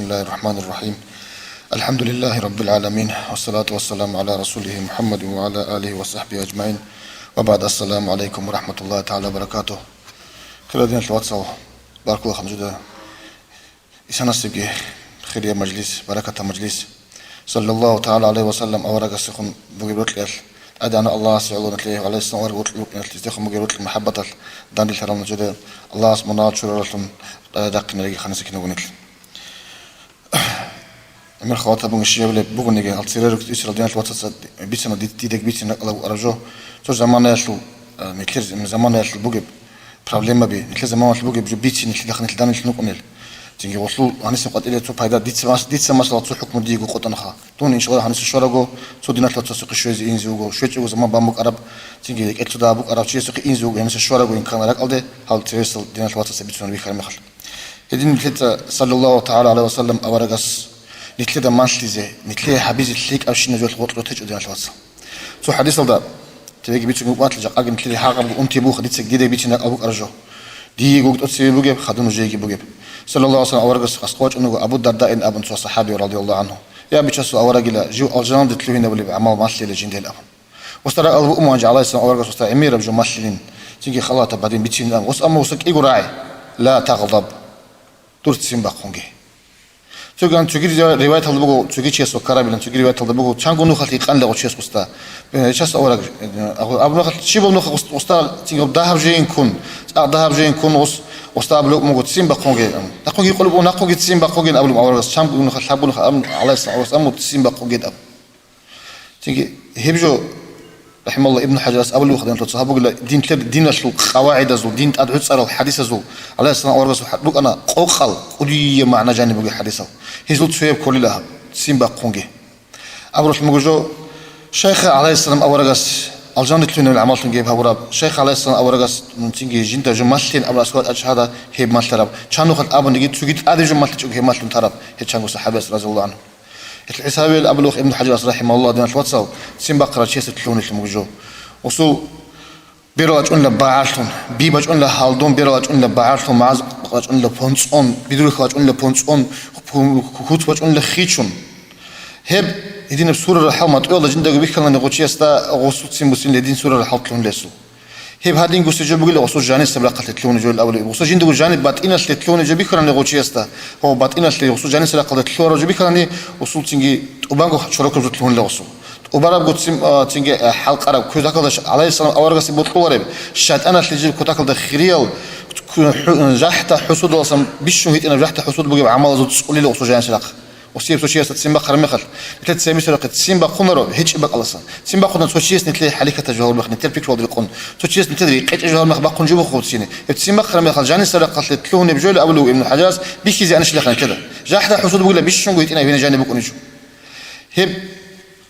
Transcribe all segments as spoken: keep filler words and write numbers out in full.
الله الرحمن الرحيم. الحمد لله رب العالمين، والصلاة والسلام على رسوله محمد وعلى آله وصحبه أجمعين. وبعد، السلام عليكم ورحمة الله تعالى وبركاته. Хириял диналъул вацал, баркула ханжуда исанасебги хирия мажлис, бараката мажлис. Саллаллаху тагӀала гӀалайгьи ва саллам аварагасехун бугеб рокьиялъ, ТӀадегӀанав Аллагьасе гӀоло нилъее гӀалайгьиссалам авараг вокьи-, вукӀиналъ, гьесдехун бугеб рокьи мухӀаббаталъ дандилъарал нужеда Аллагьас мунагьал чураралъун рахъинариги ханасекин вугонитлъи. ГӀемер халат гьабун щибабилеб бугониги, гьал церер рукӀин исрал диналъ вацаца бицана, дид-, дидаги бицин ракӀалда букӀараб жо. Цо заманаялъул, а, нилъер заманаялъул бугеб проблемаби, нилъер заманаялъул бугеб жо бицин, нилъеда ханилъ данилъ нукъунел. Цинги гъолъул гьаниса къватӀиле цо пайда, дица мас-, дица масала цо хӀукму диего къотӀанаха. Дун, иншаллагь, гьаниса щвараго, цо диналъ вацасухъе щвезе инзе вуго, щвечӀого заман бан букӀараб, цинги рекӀел цо дагьаб букӀарав чиясухъе инзе вуго, гьаниса щвараго имкан ракӀалде, гьал цересал диналъ вацаца бицунеб бихьараб мехалъ. Гьедин нилъеца, саллаллаху тагӀала гӀалайгьи ва саллам аварагас нилъеда малъизе, нилъее гьабизе лъикӀабщинаб жоялъ гъоркье течӀо, диналъ вацал. Цо хӀадисалда, цебеги бицунеб букӀанлъи, жакъаги нилъеде гьагъаб унти буха, дица дидаги бицин ракӀалда букӀараб жо. Диего тӀоцебе бугеб, хадуб нужееги бугеб. Саллаллаху гӀалайгьи ва саллам аварагас аскӀов вачӀунаго Абу Дардаин абун цо сахӀаби, радияллаху гӀанху: «Я, бичасул аварагила, жив алжаналде лъугьинавулеб гӀамал малъила жиндел», – абун. Устара албу уманчи гӀалайгьиссалам аварагас уста гӀемераб жо малъилин, цинги халатаб гьадин бицин ам. Ус амма уса кӀиго рагӀи: «Ла тагъдаб», дур ццин бахъунге. Цоган цоги риваяталда буго, цоги чияс ваккарабилан цоги риваяталда буго, чанго нухалъ гьикъанила гъо чияс уста. Э, час авараг, э, абу нухалъ, щибаб нуха уста, уста цинги дагьаб жейин ккун, цӀакъ дагьаб жейин ккун ус, уста абулеб буго ццин бахъунге. Нахъуги къулуб, нахъуги ццин бахъуге абулеб аварагас, чанго нухалъ, лъабго нуха ам, гӀалайгьиссалам аварагас амму ццин бахъунге аб. Цинги гьеб жо, рахӀималлагь, Ибн ХӀажарас абулев хадур цо гьаб бугила, динлъер диналъул къавагӀидазул, дин тӀадгӀуцӀарал хӀадисазул, гӀалайгьиссалам аварагасул хӀа-, рукӀана къокъал кӀудияб магӀна жаниб бугеб хӀадисал. Гьезул цояб кколила гьаб, ццин бахъунги. Абуралъ буго жо, шайха гӀалайгьиссалам аварагас алжанде лъугьинабил гӀамаллъун гьеб гьабураб, шайха гӀалайгьиссалам аварагас цинги жинда жо малъин абураб аскӀор тӀад чагьада гьеб малъараб, чан нухалъ абуниги цоги тӀаде жо малъичӀого гьеб малъун тараб, гьеб чанго сахӀабияс, разияллагьу гӀанхум. Гьелъ хӀисабил абулухъ Ибн ХӀажарас, рахӀимагьуллагь, диналъ вацал, ццин бахъарав чиясда лъугьунелъун буго жо. Усул берал вачӀунила багӀарлъун, би бачӀунила гьалдун, берал вачӀунила багӀарлъун, магӀаз бачӀунила понцӀон, бидурихъ бачӀунила понцӀон, ху-, ху-, хуц бачӀунила хичун. Гьеб гьединаб сурарал хӀал матӀуялда жиндаго бихьанани гъо чиясда гъусул ццин буссин гьедин сурарал хӀал лъугьунелъул. Гьеб гьадин гуси жо бугила гъусул жанисаб рахъалъе лъугьунеб жо абулеб. Гъусул жиндаго жаниб батӀиналъе лъугьунеб жо бихьанани гъо чиясда, ва батӀиналъе гъусул жанисаб рахъалде лъугьараб жо бихьанани, гъусул цинги тӀубанго чорокаб жо лъугьунила гъусул. ТӀубарабго цин-, а, цинги, а, хӀалкъараб кутакалда ш-, гӀалайгьиссалам аварагасде бокьулареб, шайтӀаналъе жиб кутакалда хириял, ку-, хӀу-, жахӀда хӀусудаласан бищун гьитӀинаб жахӀда хӀусуд бугеб гӀамалазул цӀулила гъусул жанисаб рахъ. Усияб цо чиясда ццин бахъараб мехалъ, нилъер цебе бицарахъе ццин бахъунаро, гьечӀеб бакӀаласан. Ццин бахъуна цо чияс нилъее хӀалихьатаб жо гьабураб мехалъ, нилъер пикру гьалда рекъон. Цо чияс нилъер рекъечӀеб жо гьабураб мехалъ бахъун жо бухъуцин. Гьеб ццин бахъараб мехалъ жанисаб рахъалъе лъугьунеб жо абулев Ибн ХӀажарас бихьизе анищилаха нилъеда. ЖахӀда хӀусуд бугила бищунго гьитӀинаб гьениб жаниб букӀунеб жо. Гьеб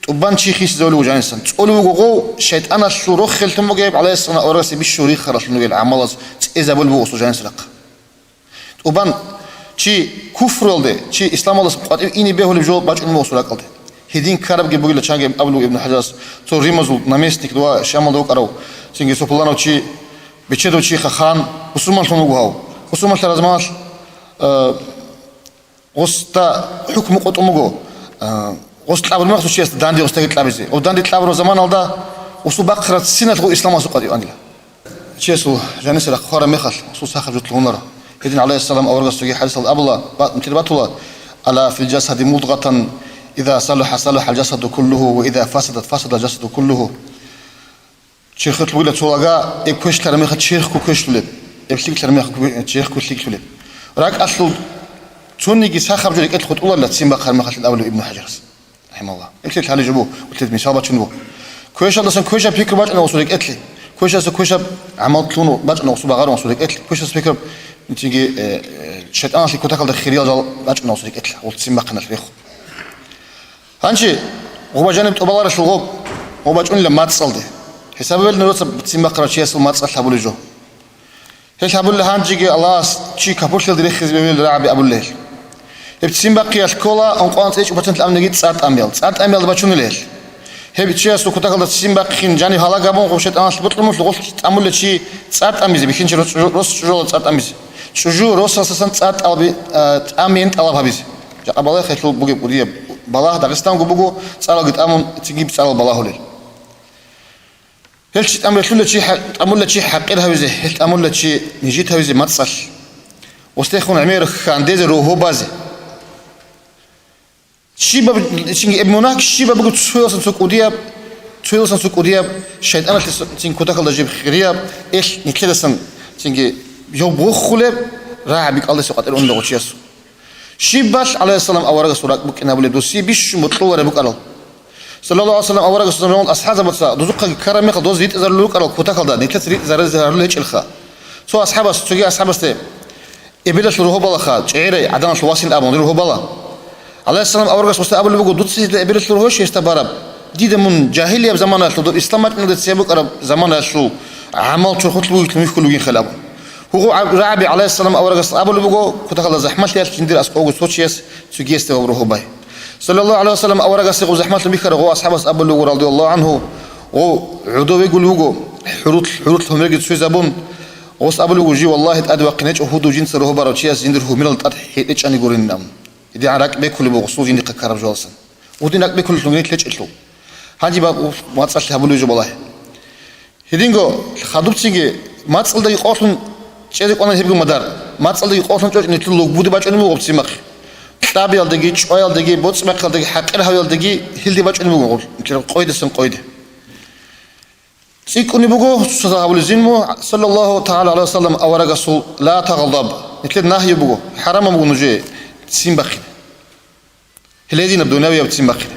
тӀубан чи хисизавулев жанисан. ЦӀолев вуго гъов, шайтӀаналъул рохеллъун бугеб, гӀалайгьиссалам аварагасде бищун рихаралъун ругел гӀамалаз цӀезабулеб буго усул жанисаб рахъ. ТӀубан чи куфруялде, чи исламалдаса къватӀив ине бегьулеб жо бачӀунеб буго усул ракӀалде. Гьедин ккарабги бугила чанги абулев Ибн ХӀажарас, цо Римазул наместник ва Шамалда вукӀарав, цинги цо пуланав чи, бечедав чи ха-, хан, бусурманлъун вуго гьав. Бусурманлъараб заманалъ, э, гъосда хӀукму къотӀун буго, а, гъос кьабун мехалъ цо чиясда данде гъосдаги кьабизе. Гъов данде кьабураб заманалда усул бахъараб цциналъ гъов исламалдаса къватӀив анила. Чиясул жанисаб рахъ хвараб мехалъ, усул сахаб жо лъугьунаро. Гьедин гӀалайгьиссалам аварагас цоги хӀадисалда абула, ба-, нилъер батула: «Ала фил жасади мудгъатан, иза салахӀа салахӀал жасаду куллугьу, ва иза фасадат фасадал жасаду куллугьу». Черхалъ бугила цо лага, гьеб квешлъараб мехалъ черхго квешлъулеб, гьеб лъикӀлъараб мехалъ кве-, черхго лъикӀлъулеб. РакӀалъул цониги сахаб жо рекӀелъ хутӀуларила ццин бахъараб мехалъ абулев Ибн ХӀажарас, рахӀимагьуллагь. Гьеб лъикӀ гьале жо буго, гьелъ мисал бачун буго. Квешалдасан квешаб пикру бачӀана гъосул рекӀелъе. Квешалдаса квешаб гӀамал лъун бачӀана гъосул, багъарун гъосул рекӀелъе. Квешалдаса пикру, цинги, э, э, шайтӀаналъе кутакалда хириял жал бачӀана гъосул рекӀелъе, гъол ццин бахъиналъ рехун. Гьанже гъоба жаниб тӀубаларелъул гъоб, гъоб бачӀунила мацӀалде. ХӀисабабе нужеца ццин бахъарав чиясул мацӀалъ гьабулеб жо. Гьелъ гьабулеб гьанжеги Аллагьас чи капурлъиялде рехизе бегьулел рагӀаби абулел. Гьеб ццин бахъиялъ ккола ункъоялда цӀечӀеб процент абуниги цӀар тӀамиял. ЦӀар тӀамиялда бачунила гьелъ. Гьеб чиясул кутакалда ццин бахъин жаниб гьалаг гьабун, гъоб шайтӀаналъ бокьун буго гъолъ тӀамулев чи цӀар тӀамизе, бихьинчи рос чӀужу-, рос чӀужуялда цӀар тӀамизе. ЧӀужу росасдасан цӀар тӀалаби-, а, тӀамиен тӀалаб гьабизе. Жакъа балагье хелъул бугеб кӀудияб балагь Дагъистанго буго, цӀаралги тӀамун, цинги цӀарал балагьулел. Гьел чи тӀамрелъула чи хӀа-, тӀамула чи хӀакъир гьавизе, гьел тӀамула чи нижит гьавизе мацӀалъ. Гъустехун гӀемер хьандезе рогьо базе. Щибаб, ичинги эб мунагь щибаб буго цоясан цо кӀудияб, цоясан цо кӀудияб, шайтӀаналъе цин кутакалда жиб хирияб, эл нилъедасан цинги жо буххулеб, рагӀаби кӀалдиса къватӀир унда гъучиясу. Щибалъ, гӀалайгьиссалам, аварагасул ракӀ букӀинабулеб досие бищун бокьулареб букӀарал. Саллаллагьу гӀалайгьи ва саллам, аварагасул заманалъ асхӀабзабаца дузухъаги ккараб мехалъ доз ритӀизарулел рукӀарал кутакалда, нилъеца ритӀизарулел гьечӀелха. Цо асхӀабас, цоги асхӀабасде, эбелалъул рогьо балаха, чӀегӀерай, гӀаданалъул васин абун, рогьо бала. ГӀалайгьиссалам, аварагас гъосда абулеб буго, дуца гьезда эбелалъул рогьо щеста бараб? Дида мун жагьилияб заманаялъул, доб ислам бачӀиналде цебе букӀараб заманаялъул гӀамал чорхолъ бугелъун вихьулев вугин хел абун. Гьугъу гӀаб-, рагӀаби гӀалайгьиссалам аварагас абулеб буго, кутакалда захӀмалъиялъ жиндир аскӀовго цо чияс цогиясде гъаб рогьо бай. Саллаллагьу гӀалайгьи ва саллам аварагасе гъоб захӀмалъун бихьараб гъо асхӀабас абулеб буго, радияллагьу гӀангьу, гъо гӀодовегулеб буго, хӀурул-, хӀурул гьумреги цойзабун, гъос абулеб буго, жив, валлагьи, тӀаде вахъинечӀо гьудул жинца рогьо барав чияс жиндир гьумерал тӀад хӀетӀе чӀанигурин абун. ГьедигӀан ракӀ бекулеб буго гъосул жиндихъе ккараб жоялдасан. Гьудин ракӀ бекулелъулгин лъечӀелъул. Гьанже ба-, мацӀалъе гьабулеб жо балагье. Гьединго хадубцинги мацӀалдаги къолъун чӀезе кӀвана гьебго мадар. МацӀалдаги къолъун чӀочӀ нилъер лугбуде бачӀунеб буго ццин бахъи. Кьабиялдаги, чӀваялдаги, боцӀи-бахъиялдаги, хӀакъир гьавиялдаги гьелде бачӀунеб буго нилъер къойдасан къойде. ЦӀикӀкӀунеб буго, цоцазда гьабулезин мун, саллаллагьу тагӀала гӀалайгьи ва саллам аварагасул: «Ла тагъдаб», нилъер нагьи буго, хӀарамаб буго нужее ццин бахъине. Гьелединаб дунявияб ццин бахъине.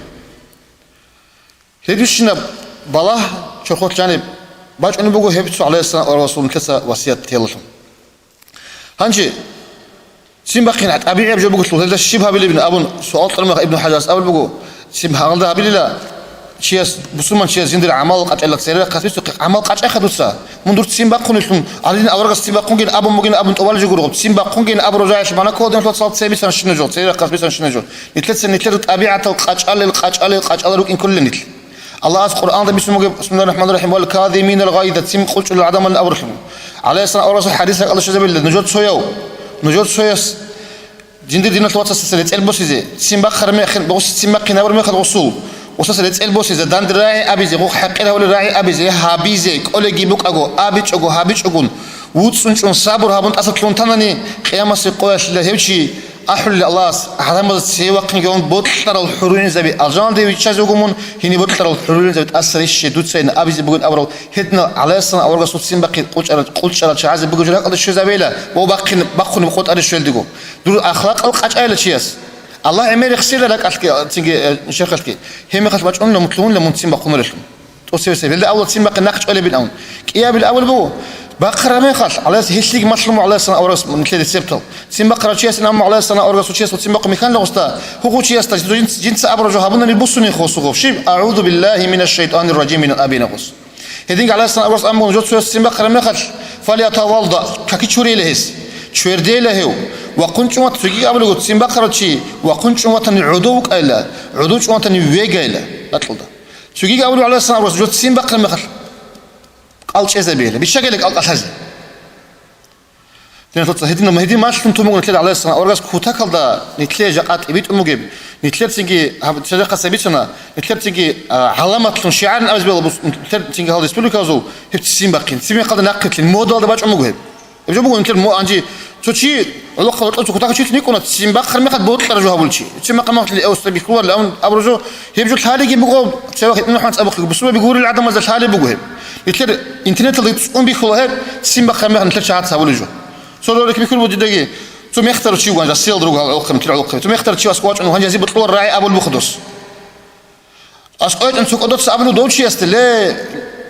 Гьедущинаб балагь чорхолъ жаниб бачӀунеб буго гьеб цо гӀалайгьиссалам аварагасул нилъеца васият телалъун. Гьанже ццин бахъин тӀабигӀияб жо бугелъул, гьелда щиб гьабилебин абун суал кьармах Ибн ХӀажарас абулеб буго, ццин гьалда гьабилила чияс, бусурман чияс жиндир гӀамал къачӀайла церерахъас бицухъе, гӀамал къачӀайха дуца, мун дур ццин бахъунелъун, гьадин аварагас ццин бахъунген абун бугин абун тӀубалеб жо гургъуб, ццин бахъунген абураб жагьилъ банакколадинлъуца цебе бицанщинаб жо, церерахъас бицанщинаб жо. Нилъеца нилъер тӀабигӀатал къачӀалел, къачӀалел, къачӀалел рукӀин кколел нилъ. Аллагьас Къуръаналда бицун бугеб, бисмиллагьир рахӀманир рахӀим, «Вал казиминал гъайза», ццин къулчӀулел гӀадамалин абурлъун. ГӀалайгьиссалам аварагасул хӀадисалда щвезабила, нужер цояв, нужер цояс, жиндир диналъул вацасдаса рецӀел босизе, ццин бахъараб мехалъ, гъос ццин бахъин абураб мехалъ гъосул, гъосдаса рецӀел босизе, данде рагӀи абизе, гъо хӀакъир гьавулел рагӀи абизе, гьабизе, кӀолеги букӀаго, абичӀого, гьабичӀогун, вуцӀцӀун чӀун сабур гьабун тӀаса лъун танани, къиямасеб къоялъила гьев чи ахӀулел Аллагьас, гӀадамазда цевехъинги гьавун бокьарал хӀурулгӀинзаби алжаналде виччазе вуго мун, гьениб бокьарал хӀурулгӀинзаби тӀаса рещтӀе дуцайин абизе бугин абурал гьединал гӀалайгьиссалам аварагасул ццин бахъин къулчӀарал, къулчӀарал чагӀазе бугеб жо ракӀалде щвезабейила ва бахъин, бахъун букӀун тӀаде щвелдего. Дур ахлакъал къачӀайила чияс. Аллагь гӀемер рехсейила ракӀалъги, цинги, э, черхалъги. Гьеб мехалъ бачӀунила мун лъугьунила мун ццин бахъунарелъул. ТӀоцебесеб. Гьелда авал ццин бахъин нахъ чӀвалебин абун. КӀиабил абулеб буго, бахъараб мехалъ, гӀалайгьис-, гьелъиги малъун буго гӀалайгьиссалам аварагас нилъеде цебтал. Ццин бахъарав чиясин абун гӀалайгьиссалам аварагасул чиясул ццин бахъун мехалда гъосда, гъо гъов чиясда жинца, жинца абураб жо гьабунани буссунин гъосу гъов. Щиб? «АгӀузу биллагьи минаш шайтанир ражим», ин абуна гъос. Гьединго гӀалайгьиссалам аварагас абун буго, жо цояс ццин бахъараб мехалъ, «Фальятавалда», каки чурейила гьес. Чвердейила гьев. Вахъун чӀун ватани, цогиги абулеб буго, ццин бахъарав чи, вахъун чӀун ватани гӀодов вукӀайила, гӀодов чӀун ватани вегайила ракьалда. Цогиги абулеб гӀалайгьиссалам аварагас, жо ццин бахъараб мехалъ кӀал чӀезабейила, биччагейила кӀал кӀалъазе. Диналъул вацал, гьедин, гьедин малъун тун буго нилъер гӀалайгьиссалам аварагас кутакалда нилъее жакъа тӀибитӀун бугеб, нилъерцинги гьаб-, церехъаса бицана, нилъерцинги, а, гӀаламатлъун шигӀарин абизе бегьула бус-, нилъерцинги гьал республикаялъул гьеб ццин бахъин, ццин мехалда нахъеблъин модалда бачӀун буго гьеб. Гьеб жо буго нилъер мо-, гьанже цо чи гӀолохъа рокьо цо кутакалда чи вукӀуна, ццин бахъараб мехалъ бокьараб жо гьабулев чи. Ццин бахъараб мехалъ эосда бихьуларила абун абураб жо, гьеб жо лъалебги буго, цевехъ Ибн ХӀаманас абухъе, бусурбаби гурел гӀадамазда лъалеб буго гьеб. Нилъер интернеталда цӀун бихьула гьеб, ццин бахъараб мехалъ нилъер чагӀаца гьабулеб жо. Цо ролик бихьулеб буго дидаги, цо мехтарав чи вуган, Россиялда руго гьал гӀолохъе, нилъер гӀолохъе. Цо мехтарав чи аскӀов вачӀун, гьанже гьезие бокьулареб рагӀи абулеб буго дос. АскӀов вачӀун цо кӀодоца абулеб дов чиясда: «Ле,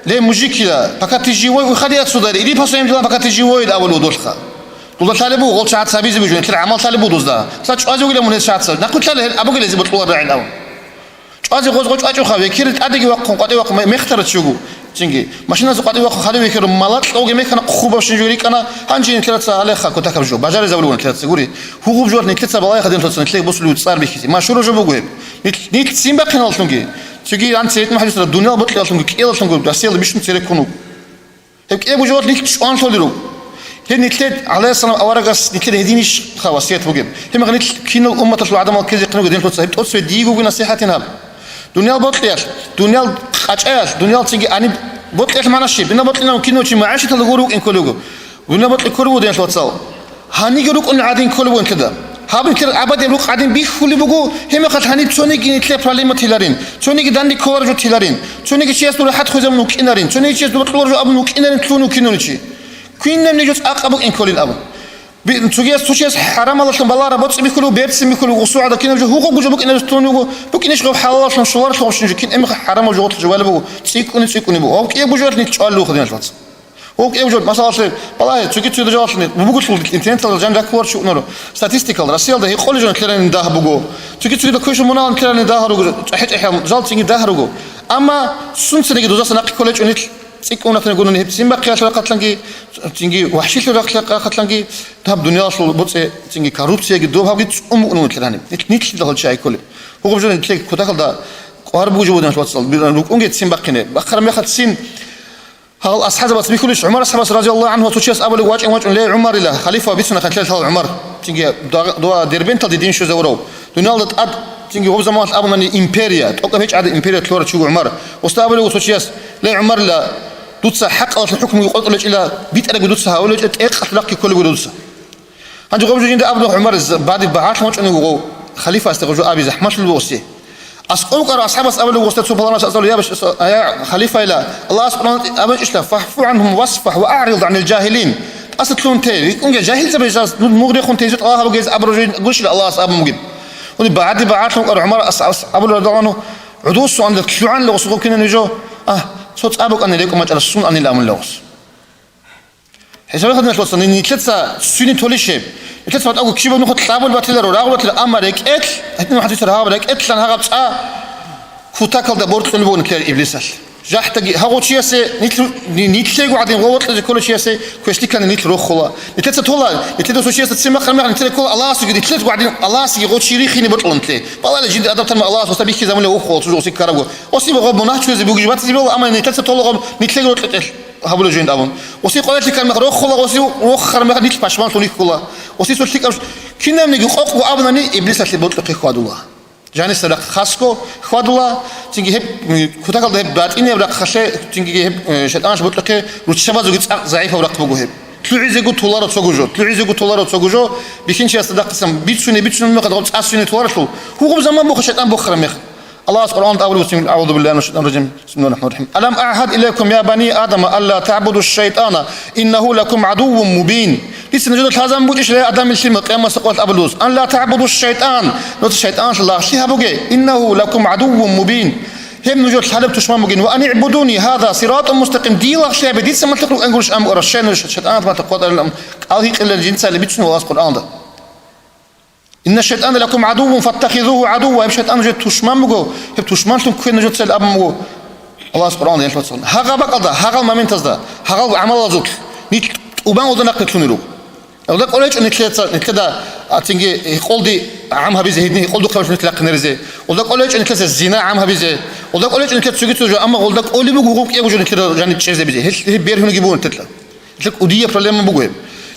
ле, мужикила, пока ты живой, выходи отсюда», или по своим делам, «Пока ты живой», или абулеб дулха. Дулда лъалеб буго гъол чагӀаца гьабизе бугеб жо, нилъер гӀамал лъалеб буго дузда. Цо чӀвазе вугилан мун гьес чагӀаца. Нахъвилълъала гьел абугел гьезие бокьулареб рагӀи абун. ЧӀвазе гъоз гъо чӀвачӀоха, векер тӀадеги вахъун, къватӀив вахъун, ме-, мехтарав чи вуго. Цинги машинаца къватӀив вахъун, хадув векер, мала кьавги механа хъубабщин жо рикӀкӀана, гьанже нилъеца гьалеха кутакаб жо, бажаризабулеб нилъеца гури. Гьугьуб жо нилъеца балагье хадин тоцан нилъеца босулев цӀар бихьизе. Машгьураб жо буго гьеб. Нилъ-, нилъ ццин бахъиналъунги, цоги гьанже гьитӀун хӀадисалда дуниял бокьиялъунги, кӀиялъунги Россиялда бищун цереккун вуго. Гьеб кӀиябго жо нилъ чӀван лъолел руго. Гьеб нилъер, гӀалайгьиссалам аварагас нилъер гьединищха васият бугеб? Гьеб мехалъ нилъ кинал умматалъул гӀадамал ккезе къинавги гьелъуца гьеб тӀоцебе диего бугин насихӀатин гьаб. Дунял бокьиялъ, дунял къачӀаялъ, дунял цинги гьаниб бокьиялъ магӀна щиб? Дунял бокьинав кинав чи магӀишаталда гуро вукӀин кколего. Дунял бокьи кколеб буго, диналъул вацал. Гьаниги рукӀун гӀадин кколеб буго нилъеда. Гьаб нилъер абадияб рукъ гӀадин бихьулеб буго, гьеб мехалъ гьаниб цониги нилъер проблема теларин, цониги данде кколареб жо теларин, цониги чияс дур рахӀат хвезабун вукӀинарин, цониги чияс дур кьолареб жо абун вукӀинарин лъугьун вукӀиналъе чи. Кинабниги жо цӀакъ букӀин кколин абун. Би-, цогияс цо чияс хӀарамалдалъун балагьараб боцӀи бихьулев, берцин бихьулев, гъусу гӀадал кинаб жо гьугъуб жо букӀиналъе тун вуго, букӀинищ гъаб хӀалалалъун, щуларалъун гъаб щин жо, кин эмихъ хӀарамал жо гъорлъ жувалеб буго, цӀикӀкӀуни цӀикӀкӀуни буго. Гьав кӀиябго жоялъ нилъ чӀвалел вуго, диналъул вацал. Гьав кӀиябго жо, масалалъе, балагье, цоги-цоги жоялъ нилъ бугелъул интернеталда жаниб раккуларчи унаро. Статистикалда Россиялда гьекъолеб жо нилъерани дагь буго. Цоги-цогидал квешаб мунагьал нилъерани дагь руго, чӀахӀи-чӀахӀиял жал цинги дагь руго. Амма сунцаниги дозаса нахъе кколечӀо нилъ. ЦӀикӀкӀунатани гурони гьеб ццин бахъиялъул рахъалъанги, цинги вахӀшилъул рахъ-, рахъалъанги, гьаб дуниялалъул боцӀи, цинги коррупцияги доб гьабги цӀун букӀун вугелъул гьаниб. Нилъ-, нилъидал гьал чагӀи кколеб. Гьугъуб жо нилъер кутакалда къвар бугеб жо бугин, диналъул вацал, биран рукӀунги ццин бахъине. Бахъараб мехалъ ццин гьал асхӀабзабац бихьулищ, ГӀумар асхӀабас, разияллагьу гӀанху, цо чияс абулеб вачӀун-вачӀун: «Ле, ГӀумарила, халифа бицуна хъалъалъ гьал ГӀумар». Цинги дуа-, дуа Дербенталде дин щвезавурав. Дуниялда тӀад цинги гъоб заманалъ абунани империя, тӀокӀаб гьечӀеб гӀадин империя лъугьарав чи вуго ГӀумар. Гъосда абулеб буго цо чияс: «Ле, ГӀумарила, дуца хӀакъалъулъ хӀукмуги къотӀулечӀила, битӀарабги дуца гьавулечӀила, тӀекъалъ рахъги кколеб гуро дуца». Гьанже гъоб жо жинда абуна ГӀумар, з-, бадиб багӀалъун вачӀунев вуго халифасде, гъоб жо аби захӀмалъулеб буго гъосе. АскӀов вукӀарав асхӀабас абулеб буго гъосда цо паларамас асалу: «Я баш-, я халифайла, Аллагьас Къуръан абичӀищила: „ФагӀфу гӀанхум васфахӀ ва аърид гӀанил жагьилин“». ТӀаса лъугьун те, рикӀкӀунге жагьилзабаз, мугъ рехун те, гьезул тӀалаб гьабуге гьез абураб жо гурищила Аллагьас абун бугеб. Гьуни багӀади багӀалъун вукӀарав ГӀумар ас-, ас-, абулеб радияллагьу гӀанху: «ГӀодов сугӀанлъи лъугӀанила гъос гъоб кинаб жо? А, цо цӀа букӀана рекӀун бачӀараб сунанила», – абунила гъос. ХӀисаб гьаб, диналъул вацал, нилъеца ццуни толищ гьеб? Нилъеца батӀаго кибаб нухалъ кьабул батиларо, рагъул батиларо, амма рекӀелъ, гьедин хӀадисар гьаб, рекӀелъан гьагъаб цӀа кутакалда борцӀулеб буго нилъер иблисалъ. ЖахӀдаги гьагъав чиясе нилъ-, ни-, нилъего гӀадин гъо вокьизе кколев чиясе квешлъикани нилъ рохула. Нилъеца тола, нилъеда цо чиясда ццин бахъараб мехалъ нилъеда ккола Аллагьасеги, нилъедаго гӀадин Аллагьасеги гъо чи рихине бокьула нилъее. Балагье, жинда адаб тарман Аллагьас гъосда бихьизабуна вохула цо жо гъосие ккарабго. Гъосие гъоб мунагь чуризе бугеб батизе бегьула, амма нилъеца тола гъоб нилъеги рокьи тӀехь гьабулеб жо гьеб абун. Гъосие къварилъи ккараб мехалъ рохула, гъосие рохараб мехалъ нилъ пашманлъун рихьула. Гъосие цо лъикӀаб кинабниги къокъго абунани, иблисалъе бокьухъе хьвадула. Жаниса рахъ хасго хьвадула, цинги гьеб, м, кутакалда гьеб батӀинияб рахъалъе, цинги гьеб, э, шайтӀаналъ бокьухъе руччабазеги цӀакъ загӀипаб рахъ буго гьеб. ЛъугӀизего толаро цого жо, лъугӀизего толаро цого жо, бихьинчиясда дагьасан бицуне, бицунеб мехалда гъаб цӀа ццуне толаралъул, гьугъуб заман буго шайтӀан бохараб мехалъ. Аллагьас Къуръанда абулеб буго: «АгӀузу биллагьи минаш шайтӀанир ражим. Бисмиллагьир рахӀманир рахӀим. Алам агӀгьад илайкум, я бани Адама, алла таъбуду шайтӀана, иннагьу лакум гӀадуввун мубин». Дица нужеда лъазабун букӀищ, я Адамил лъимал, къиямасеб къоялъ абулеб буго: «Алла таъбуду шайтӀан», нужеца шайтӀаналъе лагълъи гьабуге, «иннагьу лакум гӀадуввун мубин». Гьеб нужер лъалеб тушман бугин. «Ва анигӀбудуни, гьаза сиратун мустакъим», дие лагълъи гьабе, дица малъухъ рукӀине гурищ абун букӀараб, щай нуж шайтӀаналъ малъа хъватӀарилан кӀал гьикъилел жинцали бицун Аллагьас Къуръанда. «Инна шайтӀана лакум гӀадуввун фаттахизугьу гӀадувва», гьеб шайтӀан нужер тушман буго, гьеб тушманлъун ккве нужецайилан абун буго Аллагьас Къуръанда, диналъул вацал. Гьагъа бакӀалда, гьагъал моментазда, гьагъал гӀамалазулъ нилъ тӀубан гъолда нахъе лъугьунел руго. Гъолда кӀолечӀо нилъеца, нилъеда, а, цинги гьекъолде гӀам гьабизе, гьедин гьекъолдухъе бачӀун нилъ рахъинеризе. Гъолда кӀолечӀо нилъеца зина гӀам гьабизе. Гъолда кӀолечӀо нилъеца цоги цо жо, амма гъолда кӀолеб буго гъоб кӀиябго жо нилъеда жаниб чӀезабизе. Гьел, гьеб бергьунеги буго нилъеда. Нилъер кӀудияб проблема буго гьеб.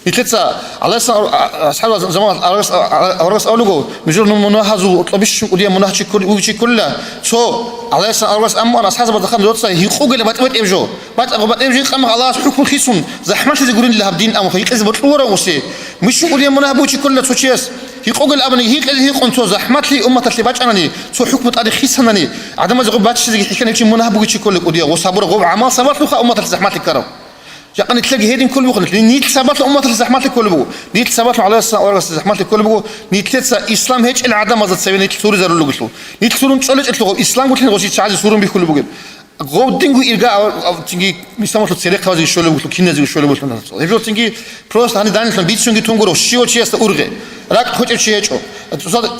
Нилъеца, гӀалайгьиссалам, а-, а-, асхӀаб заман, аварагас, а-, а-, аварагас абулего, нужер ну-, мунагьазул гьоркьоб бищун кӀудияб мунагь чи ккол-, вугев чи кколила, цо, гӀалайгьиссалам, аварагас амман асхӀабзабазда хъан доца гьикъугел батӀи-батӀияб жо. БатӀа-, батӀияб жо гьикъа мехалъ Аллагьас хӀукму хисун, захӀмалъизе гуринила гьаб дин, амма гьикъизе бокьуларав гъосе. Бищун кӀудияб мунагь бугев чи кколила цо чияс. Гьикъугел абани, гьикъизе гьикъун цо захӀмалъи умматалъе бачӀанани, цо хӀукму тӀаде хисанани, гӀадамазе гъоб баччизеги хӀехьани гьев чи мунагь бугев чи кколила кӀудияб. Гъос гьабураб гъоб гӀамал сабаблъунха умматалъе захӀмалъи ккараб. Жакъа нилъеги гьедин кколеб буго, нилъ сабаблъун умматалъе захӀмалъи кколеб буго, нилъ сабаблъун гӀалайгьиссалам аварагасде захӀмалъи кколеб буго, нилъеца ислам гьечӀел гӀадамазда цеве нилъ суризарулел ругелъул. Нилъ сурун чӀолечӀелъул гъоб исламгулъин гъосие чагӀазе сурун бихьулеб бугеб. Гъов динго ирга, а, а, цинги исламалъул церехъабазеги щолеб бугелъул, киназеги щолеб бугелъул. Гьеб жо цинги просто гьаниб данилъун бицунги тун гуро, щивав чиясда ургъе. РакӀ кквечӀев чи гьечӀо.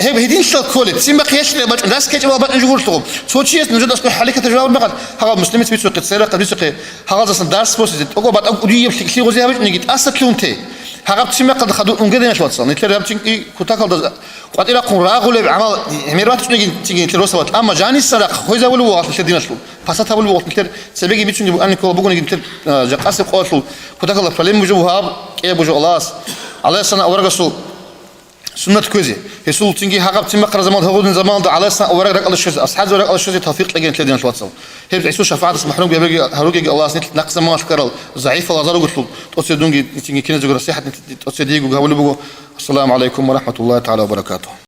Гьеб гьединлъал кколеб, цин бахъ гьелъила бачӀун, рас ккечӀебал бачӀун жугьурлъугъ. Цо чияс нужеда аскӀор хӀалихьатаб жаваб мехалъ, гьагъав муслимец бицухъе, церехъабаз бицухъе, гьагъалдасан дарс босизе, тӀокӀаб батӀа кӀудияб лъикӀлъи гъозе гьабичӀониги, тӀаса лъугьун те. Гьагъаб цин мехалда хадур унгеда, диналъул вацал. Нилъер гьаб цинги кутакалда къватӀир рахъун рагъулеб гӀамал гӀемер батичӀониги цинги нилъер росабалъ. Амма жаниса рахъ хвезавулев вуго нилъер диналъул. Пасат гьабулеб буго нилъер, цебеги бицунги бугони ккола бугониги нилъер, а, жакъасеб къоялъул кутакалда проблема буго гьаб, кӀияб буго Аллагьас, гӀалайгьиссалам аварагасул суннат кквезе. Гьесул цинги гьагъаб цин бахъараб заман, гьагъудин заманалда гӀалайгьиссалам авараг ракӀалде щвезе, асхӀабзаб ракӀалде щвезе тавфикъ кьеги нилъеда, диналъул вацал. Гьеб гӀисул шафагӀаталъ махӀрумги гьабеги, гьаругеги Аллагьас нилъ нахъ заманалъ ккарал загӀипал азар ругелъул, тӀоцебе дунги цинги киназего насихӀат нилъ тӀоцебе диего гьабулеб буго. Ассаламу гӀалайкум ва рахӀматуллагьи тагӀала ва баракатугьу.